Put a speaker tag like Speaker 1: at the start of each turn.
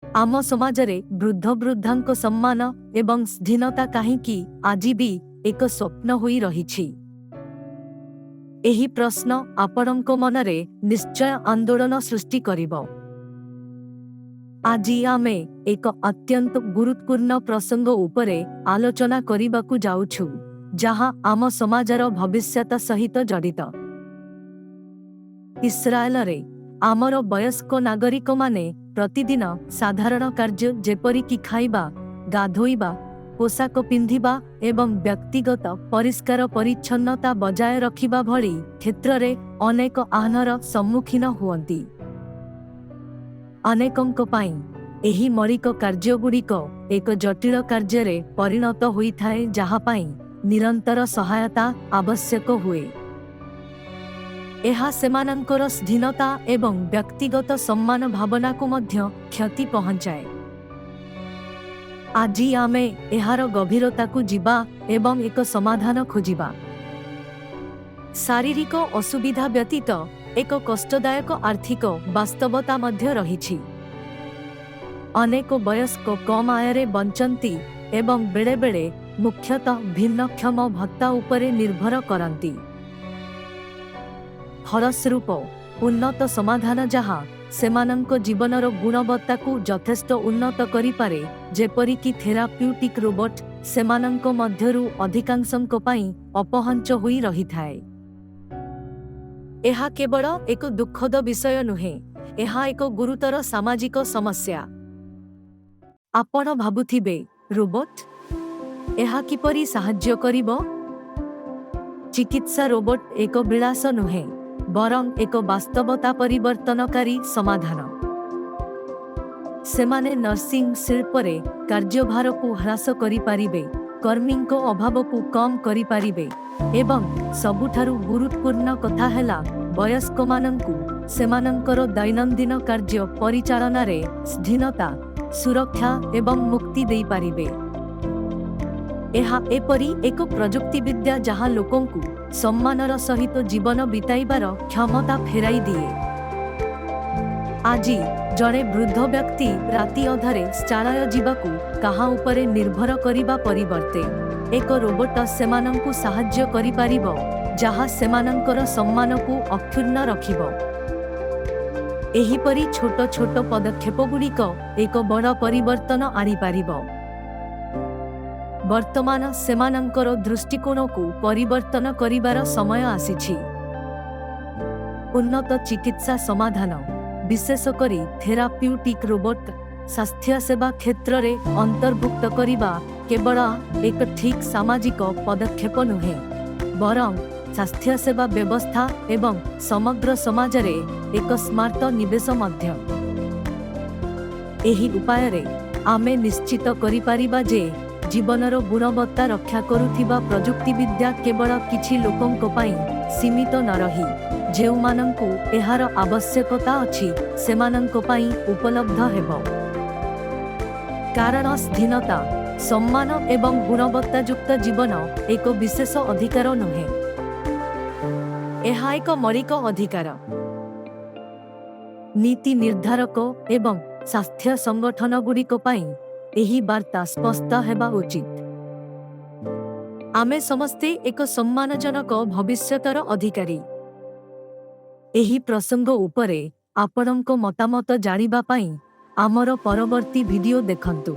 Speaker 1: ଆମ ସମାଜରେ ବୃଦ୍ଧବୃଦ୍ଧାଙ୍କ ସମ୍ମାନ ଏବଂ ସ୍ୱାଧୀନତା କାହିଁକି ଆଜି ବି ଏକ ସ୍ୱପ୍ନ ହୋଇ ରହିଛି? ଏହି ପ୍ରଶ୍ନ ଆପଣଙ୍କ ମନରେ ନିଶ୍ଚୟ ଆନ୍ଦୋଳନ ସୃଷ୍ଟି କରିବ। ଆଜି ଆମେ ଏକ ଅତ୍ୟନ୍ତ ଗୁରୁତ୍ୱପୂର୍ଣ୍ଣ ପ୍ରସଙ୍ଗ ଉପରେ ଆଲୋଚନା କରିବାକୁ ଯାଉଛୁ, ଯାହା ଆମ ସମାଜର ଭବିଷ୍ୟତ ସହିତ ଜଡ଼ିତ। ଇସ୍ରାଏଲରେ ଆମର ବୟସ୍କ ନାଗରିକମାନେ ପ୍ରତିଦିନ ସାଧାରଣ କାର୍ଯ୍ୟ ଯେପରିକି ଖାଇବା, ଗାଧୋଇବା, ପୋଷାକ ପିନ୍ଧିବା ଏବଂ ବ୍ୟକ୍ତିଗତ ପରିଷ୍କାର ପରିଚ୍ଛନ୍ନତା ବଜାୟ ରଖିବା ଭଳି କ୍ଷେତ୍ରରେ ଅନେକ ଆହ୍ୱାନର ସମ୍ମୁଖୀନ ହୁଅନ୍ତି। ଅନେକଙ୍କ ପାଇଁ ଏହି ମୌଳିକ କାର୍ଯ୍ୟଗୁଡ଼ିକ ଏକ ଜଟିଳ କାର୍ଯ୍ୟରେ ପରିଣତ ହୋଇଥାଏ, ଯାହା ପାଇଁ ନିରନ୍ତର ସହାୟତା ଆବଶ୍ୟକ ହୁଏ। ଏହା ସେମାନଙ୍କର ସ୍ୱାଧୀନତା ଏବଂ ବ୍ୟକ୍ତିଗତ ସମ୍ମାନ ଭାବନାକୁ ମଧ୍ୟ କ୍ଷତି ପହଞ୍ଚାଏ। ଆଜି ଆମେ ଏହାର ଗଭୀରତାକୁ ଯିବା ଏବଂ ଏକ ସମାଧାନ ଖୋଜିବା। ଶାରୀରିକ ଅସୁବିଧା ବ୍ୟତୀତ ଏକ କଷ୍ଟଦାୟକ ଆର୍ଥିକ ବାସ୍ତବତା ମଧ୍ୟ ରହିଛି। ଅନେକ ବୟସ୍କ କମ୍ ଆୟରେ ବଞ୍ଚନ୍ତି ଏବଂ ବେଳେବେଳେ ମୁଖ୍ୟତଃ ଭିନ୍ନକ୍ଷମ ଭତ୍ତା ଉପରେ ନିର୍ଭର କରନ୍ତି। ଫଳସ୍ୱରୂପ, ଉନ୍ନତ ସମାଧାନ ଯାହା ସେମାନଙ୍କ ଜୀବନର ଗୁଣବତ୍ତାକୁ ଯଥେଷ୍ଟ ଉନ୍ନତ କରିପାରେ, ଯେପରିକି ଥେରାପ୍ୟୁଟିକ୍ ରୋବୋଟ୍, ସେମାନଙ୍କ ମଧ୍ୟରୁ ଅଧିକାଂଶଙ୍କ ପାଇଁ ଅପହଞ୍ଚ ହୋଇ ରହିଥାଏ। ଏହା କେବଳ ଏକ ଦୁଃଖଦ ବିଷୟ ନୁହେଁ, ଏହା ଏକ ଗୁରୁତର ସାମାଜିକ ସମସ୍ୟା। ଆପଣ ଭାବୁଥିବେ, ରୋବୋଟ୍? ଏହା କିପରି ସାହାଯ୍ୟ କରିବ? ଚିକିତ୍ସା ରୋବୋଟ୍ ଏକ ବିଳାସ ନୁହେଁ, ବରଂ ଏକ ବାସ୍ତବତା ପରିବର୍ତ୍ତନକାରୀ ସମାଧାନ। ସେମାନେ ନର୍ସିଂ ଶିଳ୍ପରେ କାର୍ଯ୍ୟଭାରକୁ ହ୍ରାସ କରିପାରିବେ, କର୍ମୀଙ୍କ ଅଭାବକୁ କମ୍ କରିପାରିବେ ଏବଂ ସବୁଠାରୁ ଗୁରୁତ୍ୱପୂର୍ଣ୍ଣ କଥା ହେଲା, ବୟସ୍କମାନଙ୍କୁ ସେମାନଙ୍କର ଦୈନନ୍ଦିନ କାର୍ଯ୍ୟ ପରିଚାଳନାରେ ସ୍ୱାଧୀନତା, ସୁରକ୍ଷା ଏବଂ ମୁକ୍ତି ଦେଇପାରିବେ। ଏହା ଏପରି ଏକ ପ୍ରଯୁକ୍ତିବିଦ୍ୟା ଯାହା ଲୋକଙ୍କୁ ସମ୍ମାନର ସହିତ ଜୀବନ ବିତାଇବାର କ୍ଷମତା ଫେରାଇ ଦିଏ। ଆଜି ଜଣେ ବୃଦ୍ଧ ବ୍ୟକ୍ତି ରାତି ଅଧରେ ଶୌଚାଳୟ ଯିବାକୁ କାହା ଉପରେ ନିର୍ଭର କରିବା ପରିବର୍ତ୍ତେ ଏକ ରୋବୋଟ ସେମାନଙ୍କୁ ସାହାଯ୍ୟ କରିପାରିବ, ଯାହା ସେମାନଙ୍କର ସମ୍ମାନକୁ ଅକ୍ଷୁଣ୍ଣ ରଖିବ। ଏହିପରି ଛୋଟ ଛୋଟ ପଦକ୍ଷେପଗୁଡ଼ିକ ଏକ ବଡ଼ ପରିବର୍ତ୍ତନ ଆଣିପାରିବ। ବର୍ତ୍ତମାନ ସେମାନଙ୍କର ଦୃଷ୍ଟିକୋଣକୁ ପରିବର୍ତ୍ତନ କରିବାର ସମୟ ଆସିଛି। ଉନ୍ନତ ଚିକିତ୍ସା ସମାଧାନ, ବିଶେଷ କରି ଥେରାପ୍ୟୁଟିକ୍ ରୋବୋଟ୍, ସ୍ୱାସ୍ଥ୍ୟସେବା କ୍ଷେତ୍ରରେ ଅନ୍ତର୍ଭୁକ୍ତ କରିବା କେବଳ ଏକ ଠିକ୍ ସାମାଜିକ ପଦକ୍ଷେପ ନୁହେଁ, ବରଂ ସ୍ୱାସ୍ଥ୍ୟସେବା ବ୍ୟବସ୍ଥା ଏବଂ ସମଗ୍ର ସମାଜରେ ଏକ ସ୍ମାର୍ଟ ନିବେଶ ମଧ୍ୟ। ଏହି ଉପାୟରେ ଆମେ ନିଶ୍ଚିତ କରିପାରିବା ଯେ ଜୀବନର ଗୁଣବତ୍ତା ରକ୍ଷା କରୁଥିବା ପ୍ରଯୁକ୍ତିବିଦ୍ୟା କେବଳ କିଛି ଲୋକଙ୍କ ପାଇଁ ସୀମିତ ନ ରହି ଯେଉଁମାନଙ୍କୁ ଏହାର ଆବଶ୍ୟକତା ଅଛି, ସେମାନଙ୍କ ପାଇଁ ଉପଲବ୍ଧ ହେବ। କାରଣ ସ୍ୱାଧୀନତା, ସମ୍ମାନ ଏବଂ ଗୁଣବତ୍ତାଯୁକ୍ତ ଜୀବନ ଏକ ବିଶେଷ ଅଧିକାର ନୁହେଁ, ଏହା ଏକ ମୌଳିକ ଅଧିକାର। ନୀତି ନିର୍ଦ୍ଧାରକ ଏବଂ ସ୍ୱାସ୍ଥ୍ୟ ସଂଗଠନଗୁଡ଼ିକ ପାଇଁ ଏହି ବାର୍ତ୍ତା ସ୍ପଷ୍ଟ ହେବା ଉଚିତ। ଆମେ ସମସ୍ତେ ଏକ ସମ୍ମାନଜନକ ଭବିଷ୍ୟତର ଅଧିକାରୀ। ଏହି ପ୍ରସଙ୍ଗ ଉପରେ ଆପଣଙ୍କ ମତାମତ ଜାଣିବା ପାଇଁ ଆମର ପରବର୍ତ୍ତୀ ଭିଡିଓ ଦେଖନ୍ତୁ।